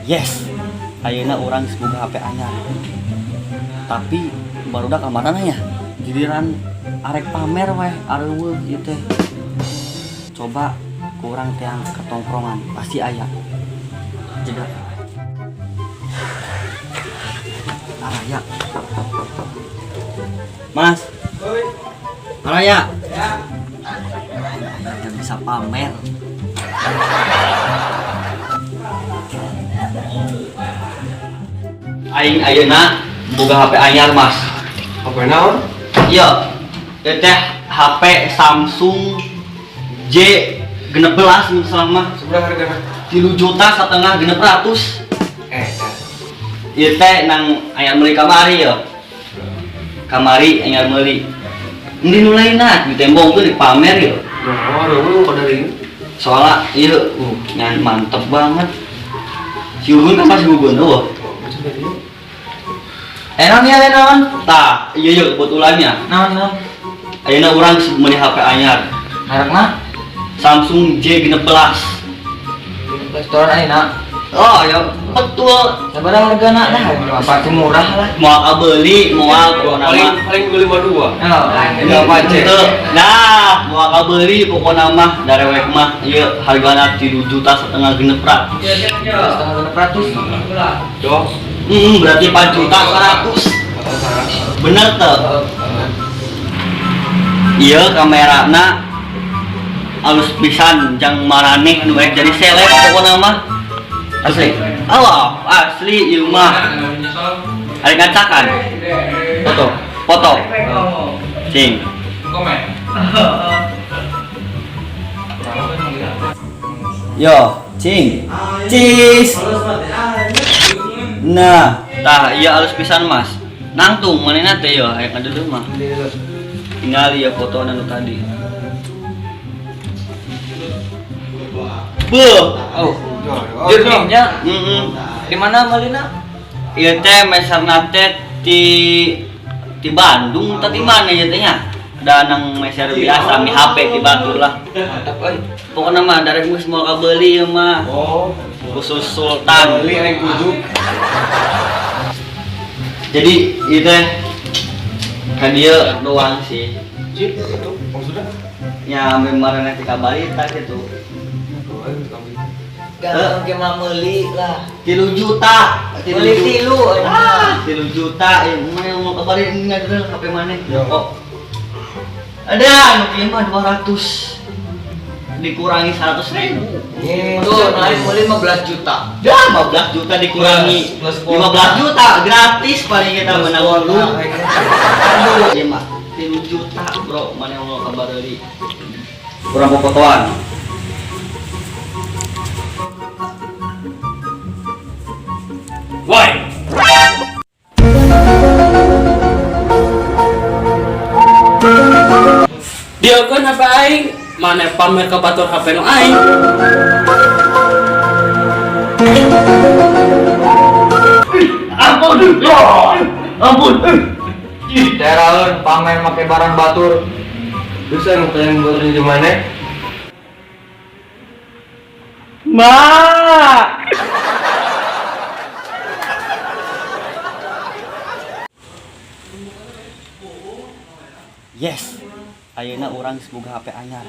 Yes, ayeuna urang geus boga HP anyar. Tapi barudak kamarana nya, giliran arek pamer weh areuweuh ieu teh. Coba ku urang teang ke tongkrongan, pasti aya. Jeda. Araya. Mas. Araya. Ya. Aing bisa pamer. Aing ayeuna boga HP anyar, Mas. HP naon? Iya. Ieu teh HP Samsung J 16 mun salah mah. Seberapa hargana? 3.500.000. Eh, Ieu teh nang anyar meuli kamari ya. Kamari anyar meuli. Endi nu lainna ditembongkeun dipamer ya. Oh, reueuh kok dari Soalnya ieu nyan mantep banget. Si Gugun kan pasti Gugun eueuh. Naon ya, naon? Tah, iya iya kebetulannya. Naon, naon? Ayeuna urang geus meuli HP anyar. Merekna? Samsung J16. Restoran ayeuna. Oh, ya betul. Sabaraha hargana dah? Pasti murah lah. Moal kabeuli, moal pokona Paling mah. paling 52. Oh, Ini apa, Cek? Teu. Nah, moal kabeuli pokona mah darewek mah ieu hargana 3.500.000. 3.500. Doh. Berarti 4.100.000. Bener teu? Iya kamerana alus pisan jang maraneh nu rek jadi seleb pokona mah. Asli. Allah, asli ieu mah. Arek ngacakan. Foto. Foto. Cing. Yo, cing. Cheese. Nah, tah iya alus pisan, Mas. Nangtung manehna teh yo aya ngadeuleuh mah. Tinggal ya foto nu tadi. Beuh. Oh. Jernihnya Heeh. di mana meulina? Ieu teh meserna teh di Bandung tadi mana ya teh nya? Da nang meser biasa mi HP di Batur lah. Mantap euy. Pokoknya mah dari geus moal kabeuli ieu mah. Oh, Khusus Sultan. beli aing kujuk. Jadi ieu teh ka dieu doang sih. Cik, itu maksudnya? Nya memang ti kabarita gitu. Oh, aing kami. Gak mungkin mah meuli lah. 3 juta. Meuli tilu. Ah, 3 juta. Mana yang mau kabarin ini ngadeuleuh HP maneh? Ya. Oh. Ada, nu kieu mah 200 dikurangi 100.000. Tuh, naik meuli 15 juta. Ya, 15 juta dikurangi Plus kuota. 15 juta gratis paling kita Plus menang kuota, dulu. aing. Aduh, ieu mah 3 juta, bro. Mana yang mau kabar deui? Kurang popotoan. Woi. Dia kan HP aing, mana pamer ke batur HP nu aing. Ampun. Ampun. Teraeun pamer make barang batur. Bisa nu pengen batur di mana? Ma. Yes. Ayeuna urang geus boga HP anyar.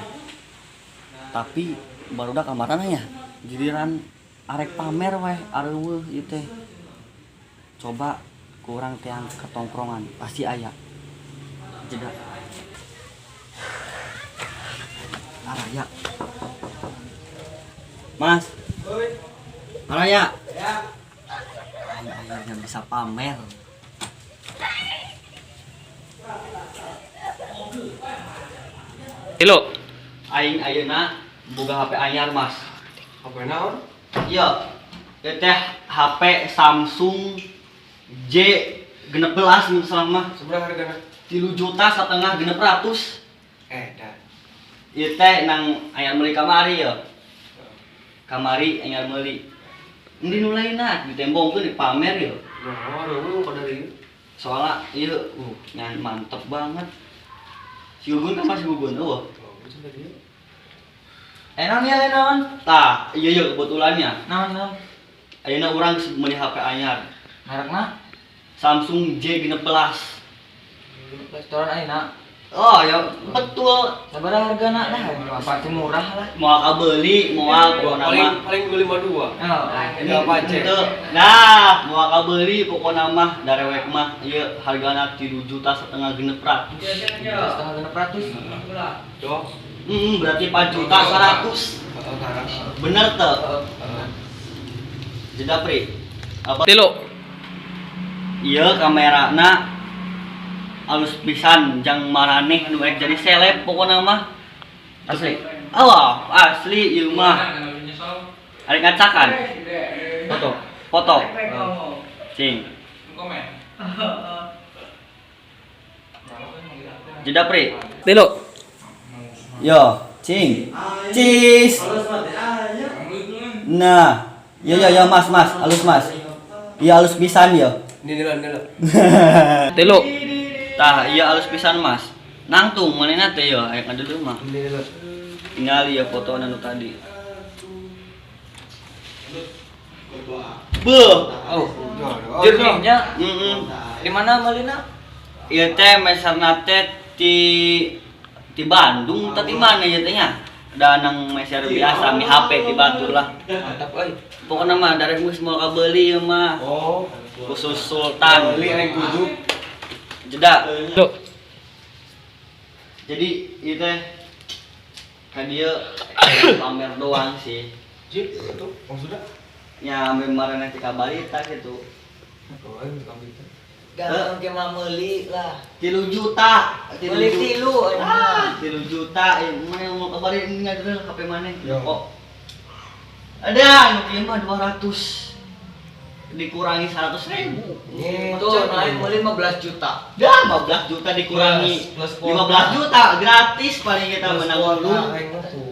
Tapi barudak kamarana nya, giliran arek pamer weh areuweuh ieu teh. Coba ku urang teang ke tongkrongan, pasti aya. Jeda. Araya. Mas. Araya. Ya. Aing ayeuna bisa pamer. Halo. Aing ayeuna boga HP anyar, Mas. HP naon? Iya. Ieu teh HP Samsung J 16 mun salah mah. Seberapa hargana? 3.500.000. Eh, dah. Ieu teh nang anyar meuli kamari ya. Kamari anyar meuli. Endi nu lainna ditembongkeun dipamer ya. Oh, reueuh kok dari Soalnya ieu nyan mantep banget. Si Gugun kan pasti Gugun eueuh. Naon ya, naon? Tah, iya iya kebetulannya. Naon, naon? Ayeuna urang geus meuli HP anyar. Merekna? Samsung J16. Restoran ayeuna. Oh, ya betul. Sabaraha hargana lah? Pasti murah lah. Moal kabeuli, moal pokona Paling mah. paling 252. Oh, Ini apa aja? Henteu. Nah, moal kabeuli pokona mah darewek mah ieu hargana 3,5 juta. Setengah 600. Doh. Berarti 4 juta 100. Heeh, karang. Bener teu? Heeh. Jeda pri. Apa? Tilu. Iya, kamerana alus pisan jang maraneh nu rek jadi seleb pokona mah. Asli. Alah, asli ieu mah. Arek ngacakan Foto. foto. Cing. Jeda pri. Tilu. Yo, cing. Cheese. Nah, yo yo yo, Mas, Mas, alus Mas. Iya, alus pisan yo. Ini lah, ini lah. Tilu. Tah, iya alus pisan Mas. Nangtung manehna teh yo, aya dulu mah. Ini lah. Tinggal ya foto anu tadi. Beuh. Oh, Jodoh. jernihnya Heeh. di mana meulina? Ieu teh meserna teh ti ti Bandung teh ti mana ieu teh nya? Da nang meser biasa mi HP ti batur lah. Mantap euy. Pokoknya mah dari geus moal kabeuli ieu mah. Oh. Khusus Sultan. Beli aing kudu. Jeda. Tilu. Jadi ieu teh ka dieu pamer doang sih. Jip, itu maksudnya? Ya maraneh ti kabarita gitu. Oh, aing tukang itu. Gampang ke mah meuli lah. 3 juta, Meuli tilu Ah, 3 juta, eh, mana yang mau kabarin ini ada HP mana? Yo. Kok ada, nu kieu mah 200 dikurangi 100 ribu. Tuh, naik meuli 15 juta. Dah 15 juta dikurangi Plus- plus 15 juta gratis paling kita menang dulu. Aing mah tuh.